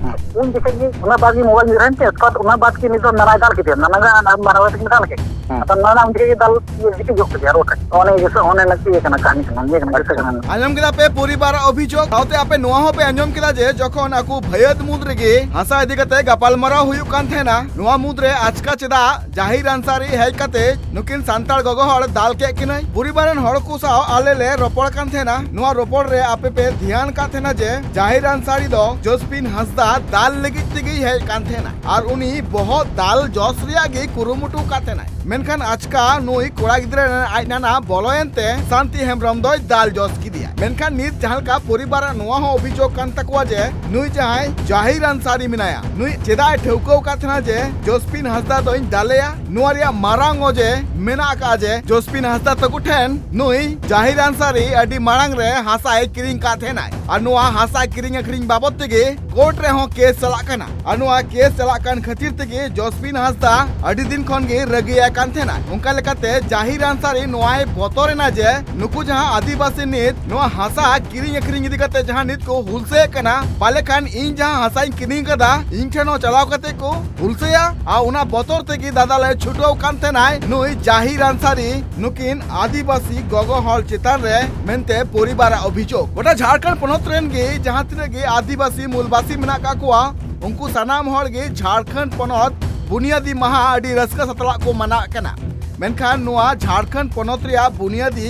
ᱦᱮᱸ᱾ ᱩᱱ ᱡᱚᱠᱷᱮᱡ ᱜᱮ, ᱚᱱᱟ ᱵᱟᱫ ᱜᱮ ᱢᱳᱵᱟᱭᱤᱞ ᱧᱩᱨ ᱮᱱ ᱛᱮ, ᱩᱥᱠᱮ ᱵᱟᱫ ᱚᱱᱟ ᱵᱟᱫ ᱜᱮ ᱱᱤᱛ ᱫᱚ ᱱᱟᱱᱟᱭ ᱫᱟᱞ ᱠᱮᱫᱮᱭᱟ, ᱱᱟᱱᱟ ᱜᱮ ᱟᱨ ᱢᱟᱨᱟᱝ ᱵᱟᱵᱟ ᱛᱟᱹᱠᱤᱱ ᱫᱟᱞ ᱠᱮᱫ᱾ ᱦᱮᱸ᱾ ᱟᱫᱚ ᱱᱟᱱᱟ ᱩᱱ ᱡᱚᱠᱷᱮᱡ ᱜᱮ ᱫᱟᱞ, ᱤᱭᱟᱹ, ᱜᱤᱛᱤᱡ ᱜᱚᱫ ᱠᱮᱫᱮᱭᱟ ᱨᱳᱰ ᱨᱮ᱾ ᱚᱱᱮ ᱡᱚᱛᱚ, ᱚᱱᱮ ᱱᱟᱹᱠᱤ ᱠᱟᱱᱟ ᱠᱟᱹᱦᱱᱤ ᱠᱟᱱᱟ, ᱱᱤᱭᱟᱹ ᱠᱟᱱᱟ ᱠᱟᱛᱷᱟ ᱠᱟᱱᱟ᱾ ᱟᱸᱡᱚᱢ ᱠᱮᱫᱟ ᱯᱮ ᱯᱚᱨᱤᱵᱟᱨᱟᱜ ᱚᱵᱷᱤᱡᱳᱜᱽ, ᱥᱟᱶᱛᱮ ᱟᱯᱮ ᱱᱚᱣᱟ ᱦᱚᱸ ᱯᱮ ᱟᱸᱡᱚᱢ ᱠᱮᱫᱟ ᱡᱮ ᱡᱚᱠᱷᱚᱱ ᱟᱠᱚ ᱵᱷᱟᱹᱭᱟᱹᱛ ᱢᱩᱫᱽ ᱨᱮᱜᱮ ᱦᱟᱥᱟ ᱤᱫᱤ ᱠᱟᱛᱮ ᱜᱟᱯᱟᱞᱢᱟᱨᱟᱣ ᱦᱩᱭᱩᱜ ᱠᱟᱱ ᱛᱟᱦᱮᱱᱟ, ᱱᱚᱣᱟ ᱢᱩᱫᱽ ᱨᱮ ᱟᱪᱠᱟ ᱪᱮᱫᱟᱜ ᱡᱟᱦᱤᱨ ᱟᱱᱥᱟᱨᱤ ᱦᱮᱡ ᱠᱟᱛᱮ ᱱᱩᱠᱤᱱ ᱥᱟᱱᱛᱟᱲ ᱜᱚᱜᱚ ᱦᱚᱲ ᱫᱟᱞ ᱠᱮᱫ ᱠᱤᱱᱟᱹᱭ? ᱯᱚᱨᱤᱵᱟᱨ ᱨᱮᱱ ᱦᱚᱲ ᱠᱚ ᱥᱟᱶ ᱟᱞᱮ ᱞᱮ ᱨᱚᱯᱚᱲ ᱠᱟᱱ ᱛᱟᱦᱮᱱᱟ᱾ ᱱᱚᱣᱟ ᱨᱚᱯᱚᱲ ᱨᱮ ᱟᱯᱮ ᱯᱮ ᱫᱷᱮᱭᱟᱱ ᱠᱟᱫ ᱛᱟᱦᱮᱱᱟ ᱡᱮ ᱡᱟᱦᱤᱨ ᱟᱱᱥᱟᱨᱤ ᱫᱚ ᱡᱚᱥᱯᱤᱱ ᱦᱟᱸᱥᱫᱟ ᱫᱟᱞ ᱞᱟᱹᱜᱤᱫ ᱛᱮᱜᱮᱭ ᱦᱮᱡ ᱠᱟᱱ ᱛᱟᱦᱮᱱᱟ ᱟᱨ ᱩᱱᱤ ᱵᱚᱦᱚᱜ ᱫᱟᱞ ᱡᱚᱥ ᱨᱮᱭᱟᱜ ᱜᱮ ᱠᱩᱨᱩᱢᱩᱴᱩ ᱠᱟᱫ ᱛᱟᱦᱮᱱᱟᱭ᱾ ᱢᱮᱱᱠᱷᱟᱱ ᱟᱪᱠᱟ ᱱᱩᱭ ᱠᱚᱲᱟ ᱜᱤᱫᱽᱨᱟᱹ ᱨᱮᱱ ᱟᱡ ᱱᱟᱱᱟ ᱵᱚᱞᱚᱭᱮᱱ ᱛᱮ ᱥᱟᱱᱛᱤ ᱦᱮᱢᱵᱨᱚᱢ ᱫᱚᱭ ᱫᱟᱞ ᱡᱚᱥ ᱠᱮᱫᱮᱭᱟ᱾ ᱢᱮᱱᱠᱷᱟᱱ ᱱᱤᱛ ᱡᱟᱦᱟᱸ ᱞᱮᱠᱟ ᱯᱚᱨᱤᱵᱟᱨᱟᱜ ᱱᱚᱣᱟ ᱦᱚᱸ ᱚᱵᱷᱤᱡᱳᱜᱽ ᱠᱟᱱ ᱛᱟᱠᱚᱣᱟ ᱡᱮ ᱱᱩᱭ ᱡᱟᱦᱟᱸᱭ ᱡᱟᱦᱤᱨ ᱟᱱᱥᱟᱨᱤ ᱢᱮᱱᱟᱭᱟ, ᱱᱩᱭ ᱪᱮᱫᱟᱜ ᱮ ᱴᱷᱟᱹᱣᱠᱟᱹ ᱟᱠᱟᱫ ᱛᱟᱦᱮᱱᱟ ᱡᱮ ᱡᱚᱥᱯᱤᱱ ᱦᱟᱸᱥᱫᱟ ᱫᱚᱧ ᱫᱟᱞᱮᱭᱟ? ᱱᱚᱣᱟ ᱨᱮᱭᱟᱜ ᱢᱟᱨᱟᱝ ᱚᱡᱮ ᱢᱮᱱᱟᱜ ᱟᱠᱟᱫᱼᱟ ᱡᱮ ᱡᱚᱥᱯᱤᱱ ᱦᱟᱸᱥᱫᱟ ᱛᱟᱠᱚ ᱴᱷᱮᱱ ᱱᱩᱭ ᱡᱟᱦᱤᱨ ᱟᱱᱥᱟᱨᱤ ᱟᱹᱰᱤ ᱢᱟᱲᱟᱝ ᱨᱮ ᱦᱟᱥᱟᱭ ᱠᱤᱨᱤᱧ ᱟᱠᱟᱫ ᱛᱟᱦᱮᱱᱟᱭ, ᱟᱨ ᱱᱚᱣᱟ ᱦᱟᱥᱟ ᱠᱤᱨᱤᱧ ᱟᱹᱠᱷᱨᱤᱧ ᱵᱟᱵᱚᱫ ᱛᱮᱜᱮ ᱠᱳᱨᱴ ᱨᱮᱦᱚᱸ ᱠᱮᱥ ᱪᱟᱞᱟᱜ ᱠᱟᱱᱟ᱾ ᱟᱨ ᱱᱚᱣᱟ ᱠᱮᱥ ᱪᱟᱞᱟᱜ ᱠᱟᱱ ᱠᱷᱟᱹᱛᱤᱨ ᱛᱮᱜᱮ ᱡᱚᱥᱯᱤᱱ ᱦᱟᱸᱥᱫᱟ ᱟᱹᱰᱤ ᱫᱤᱱ ᱠᱷᱚᱱ ᱜᱮ ᱨᱟᱹᱜᱤᱭᱟᱭ ᱠᱟᱱ ᱛᱟᱦᱮᱱᱟ᱾ ᱚᱱᱠᱟ ᱞᱮᱠᱟᱛᱮ ᱡᱟᱦᱤᱨ ᱟᱱᱥᱟᱨᱤ ᱱᱚᱣᱟᱭ ᱵᱚᱛᱚᱨ ᱮᱱᱟ ᱡᱮ ᱱᱩᱠᱩ ᱡᱟᱦᱟᱸ ᱟᱹᱫᱤᱵᱟᱹᱥᱤ ᱱᱤᱛ ᱱᱚᱣᱟ ᱦᱟᱥᱟ ᱠᱤᱨᱤᱧ ᱟᱹᱠᱷᱨᱤᱧ ᱤᱫᱤ ᱠᱟᱛᱮ ᱡᱟᱦᱟᱸ ᱱᱤᱛ ᱠᱚ ᱦᱩᱞᱥᱟᱹᱭᱮᱫ ᱠᱟᱱᱟ, ᱯᱟᱞᱮ ᱠᱷᱟᱱ ᱤᱧ ᱡᱟᱦᱟᱸ ᱦᱟᱥᱟᱧ ᱠᱤᱨᱤᱧ ᱠᱟᱫᱟ, ᱤᱧ ᱴᱷᱮᱱ ᱦᱚᱸ ᱪᱟᱞᱟᱣ ᱠᱟᱛᱮ ᱠᱚ ᱦᱩᱞᱥᱟᱹᱭᱟ᱾ ᱟᱨ ᱚᱱᱟ ᱵᱚᱛᱚᱨ ᱛᱮᱜᱮ ᱫᱟᱫᱟ ᱞᱮ ᱪᱷᱩᱴᱟᱹᱣ ᱠᱟᱱ ᱛᱟᱦᱮᱱᱟᱭ ᱱᱩᱭ ᱡᱟᱦᱤᱨ ᱟᱱᱥᱟᱨᱤ ᱱᱩᱠᱤᱱ ᱟᱹᱫᱤᱵᱟᱹᱥᱤ ᱜᱚᱜᱚ ᱦᱚᱲ ᱪᱮᱛᱟᱱ ᱨᱮ ᱢᱮᱱᱛᱮ ᱯᱚᱨᱤᱵᱟᱨᱟᱜ ᱚᱵᱷᱤᱡᱳᱜᱽ᱾ ᱜᱚᱴᱟ ᱡᱷᱟᱲᱠᱷᱚᱸᱰ ᱯᱚᱱᱚᱛ ᱨᱮᱱ ᱜᱮ ᱡᱟᱦᱟᱸ ᱛᱤᱱᱟᱹᱜ ᱜᱮ ᱟᱹᱫᱤᱵᱟᱹᱥᱤ ᱢᱩᱞᱵᱟᱥᱤ ᱢᱮᱱᱟᱜ ᱠᱟᱜ ᱠᱚᱣᱟ, ᱩᱱᱠᱩ ᱥᱟᱱᱟᱢ ᱦᱚᱲ ᱜᱮ ᱡᱷᱟᱲᱠᱷᱚᱸᱰ ᱯᱚᱱᱚᱛ ᱵᱩᱱᱤᱭᱟᱫᱤ ᱢᱟᱦᱟ ᱟᱹᱰᱤ ᱨᱟᱹᱥᱠᱟᱹ ᱥᱟᱛᱞᱟᱜ ᱠᱚ ᱢᱟᱱᱟᱣᱮᱫ ᱠᱟᱱᱟ᱾ ᱢᱮᱱᱠᱷᱟᱱ ᱱᱚᱣᱟ ᱡᱷᱟᱲᱠᱷᱚᱸᱰ ᱯᱚᱱᱚᱛ ᱨᱮᱭᱟᱜ ᱵᱩᱱᱤᱭᱟᱫᱤ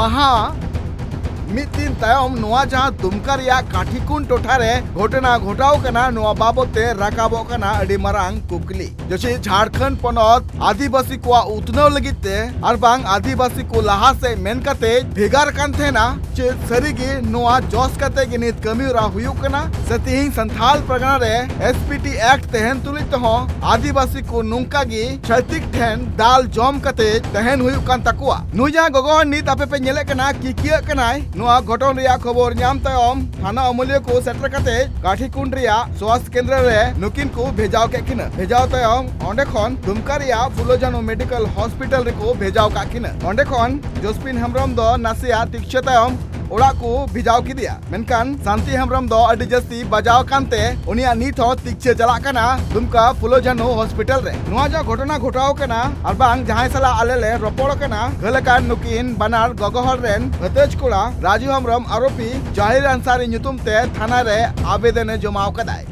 ᱢᱟᱦᱟ ᱢᱤᱫ ᱫᱤᱱ ᱛᱟᱭᱚᱢ ᱱᱚᱣᱟ ᱡᱟᱦᱟᱸ ᱫᱩᱢᱠᱟ ᱨᱮᱭᱟᱜ ᱠᱟᱴᱷᱤᱠᱩᱱ ᱴᱚᱴᱷᱟ ᱨᱮ ᱜᱷᱚᱴᱚᱱᱟ ᱜᱷᱚᱴᱟᱣ ᱠᱟᱱᱟ, ᱱᱚᱣᱟ ᱵᱟᱵᱚᱛ ᱛᱮ ᱨᱟᱠᱟᱵᱚᱜ ᱠᱟᱱᱟ ᱟᱹᱰᱤ ᱢᱟᱨᱟᱝ ᱠᱩᱠᱞᱤ᱾ ᱡᱚᱥᱤ ᱡᱷᱟᱲᱠᱷᱚᱸᱰ ᱯᱚᱱᱚᱛ ᱟᱹᱫᱤᱵᱟᱹᱥᱤ ᱠᱚᱣᱟᱜ ᱩᱛᱱᱟᱹᱣ ᱞᱟᱹᱜᱤᱫ ᱛᱮ ᱟᱨ ᱵᱟᱝ ᱟᱹᱫᱤᱵᱟᱹᱥᱤ ᱠᱚ ᱞᱟᱦᱟ ᱥᱮᱫ ᱢᱮᱱ ᱠᱟᱛᱮ ᱵᱷᱮᱜᱟᱨ ᱠᱟᱱ ᱛᱟᱦᱮᱱᱟ᱾ ᱪᱮᱫ ᱥᱟᱹᱨᱤ ᱜᱮ ᱱᱚᱣᱟ ᱡᱚᱥ ᱠᱟᱛᱮ ᱜᱮ ᱱᱤᱛ ᱠᱟᱹᱢᱤ ᱦᱚᱨᱟ ᱦᱩᱭᱩᱜ ᱠᱟᱱᱟ? ᱥᱮ ᱛᱤᱦᱤᱧ ᱥᱟᱱᱛᱷᱟᱞ ᱯᱟᱨᱜᱟᱱᱟ ᱨᱮ S P T Act ᱛᱟᱦᱮᱱ ᱛᱩᱞᱩᱡ ᱛᱮᱦᱚᱸ ᱟᱹᱫᱤᱵᱟᱹᱥᱤ ᱠᱚ ᱱᱚᱝᱠᱟ ᱜᱮ ᱪᱷᱟᱹᱛᱤᱠ ᱴᱷᱮᱱ ᱫᱟᱞ ᱡᱚᱢ ᱠᱟᱛᱮ ᱛᱟᱦᱮᱱ ᱦᱩᱭᱩᱜ ᱠᱟᱱ ᱛᱟᱠᱚᱣᱟ? ᱱᱩᱭ ᱡᱟᱦᱟᱸ ᱜᱚᱜᱚ ᱦᱚᱲ ᱱᱤᱛ ᱟᱯᱮ ᱯᱮ ᱧᱮᱞᱮᱫ ᱠᱟᱱᱟ ᱠᱤᱠᱤᱭᱟᱹᱜ ᱠᱟᱱᱟᱭ, ᱱᱚᱣᱟ ᱜᱷᱚᱴᱚᱱ ᱨᱮᱭᱟᱜ ᱠᱷᱚᱵᱚᱨ ᱧᱟᱢ ᱛᱟᱭᱚᱢ ᱛᱷᱟᱱᱟ ᱟᱹᱢᱟᱹᱞᱤᱭᱟᱹ ᱠᱚ ᱥᱮᱴᱮᱨ ᱠᱟᱛᱮ ᱠᱟᱴᱷᱤᱠᱩᱱᱰ ᱨᱮᱭᱟᱜ ᱥᱣᱟᱥᱛᱷ ᱠᱮᱱᱫᱨᱚ ᱨᱮ ᱱᱩᱠᱤᱱ ᱠᱚ ᱵᱷᱮᱡᱟᱣ ᱠᱮᱫ ᱠᱤᱱᱟ᱾ ᱵᱷᱮᱡᱟᱣ ᱛᱟᱭᱚᱢ ᱚᱸᱰᱮ ᱠᱷᱚᱱ ᱫᱩᱢᱠᱟ ᱨᱮᱭᱟᱜ ᱯᱷᱩᱞᱳ ᱡᱷᱟᱱᱳ ᱢᱮᱰᱤᱠᱮᱞ ᱦᱚᱥᱯᱤᱴᱟᱞ ᱨᱮᱠᱚ ᱵᱷᱮᱡᱟᱣ ᱠᱟᱜ ᱠᱤᱱᱟ᱾ ᱚᱸᱰᱮ ᱠᱷᱚᱱ ᱡᱚᱥᱯᱤᱱ ᱦᱮᱢᱵᱨᱚᱢ ᱫᱚ ᱱᱟᱥᱮᱭᱟᱜ ᱛᱤᱠᱪᱷᱟᱹ ᱛᱟᱭᱚᱢ ᱚᱲᱟᱜ ᱠᱚ ᱵᱷᱮᱡᱟᱣ ᱠᱮᱫᱮᱭᱟ᱾ ᱢᱮᱱᱠᱷᱟᱱ ᱥᱟᱱᱛᱤ ᱦᱮᱢᱵᱨᱚᱢ ᱫᱚ ᱟᱹᱰᱤ ᱡᱟᱹᱥᱛᱤ ᱵᱟᱡᱟᱣ ᱟᱠᱟᱱ ᱛᱮ ᱩᱱᱤᱭᱟᱜ ᱱᱤᱛ ᱦᱚᱸ ᱛᱤᱠᱪᱷᱟᱹ ᱪᱟᱞᱟᱜ ᱠᱟᱱᱟ ᱫᱩᱢᱠᱟ ᱯᱷᱩᱞᱳ ᱡᱷᱟᱱᱳ ᱦᱚᱥᱯᱤᱴᱟᱞ ᱨᱮ᱾ ᱱᱚᱣᱟ ᱡᱟᱦᱟᱸ ᱜᱷᱚᱴᱚᱱᱟ ᱜᱷᱚᱴᱟᱣ ᱠᱟᱱᱟ ᱟᱨ ᱵᱟᱝ ᱡᱟᱦᱟᱸᱭ ᱥᱟᱞᱟᱜ ᱟᱞᱮ ᱞᱮ ᱨᱚᱯᱚᱲ ᱠᱟᱱᱟ, ᱜᱷᱟᱹᱞ ᱟᱠᱟᱱ ᱱᱩᱠᱤᱱ ᱵᱟᱱᱟᱨ ᱜᱚᱜᱚ ᱦᱚᱲ ᱨᱮᱱ ᱵᱷᱟᱹᱛᱟᱹᱡ ᱠᱚᱲᱟ ᱨᱟᱡᱩ ᱦᱮᱢᱵᱨᱚᱢ ᱟᱨᱳᱯᱤ ᱡᱟᱦᱤᱨ ᱟᱱᱥᱟᱨᱤ ᱧᱩᱛᱩᱢ ᱛᱮ ᱛᱷᱟᱱᱟ ᱨᱮ ᱟᱵᱮᱫᱚᱱ ᱮ ᱡᱚᱢᱟᱣ ᱠᱟᱫᱟᱭ᱾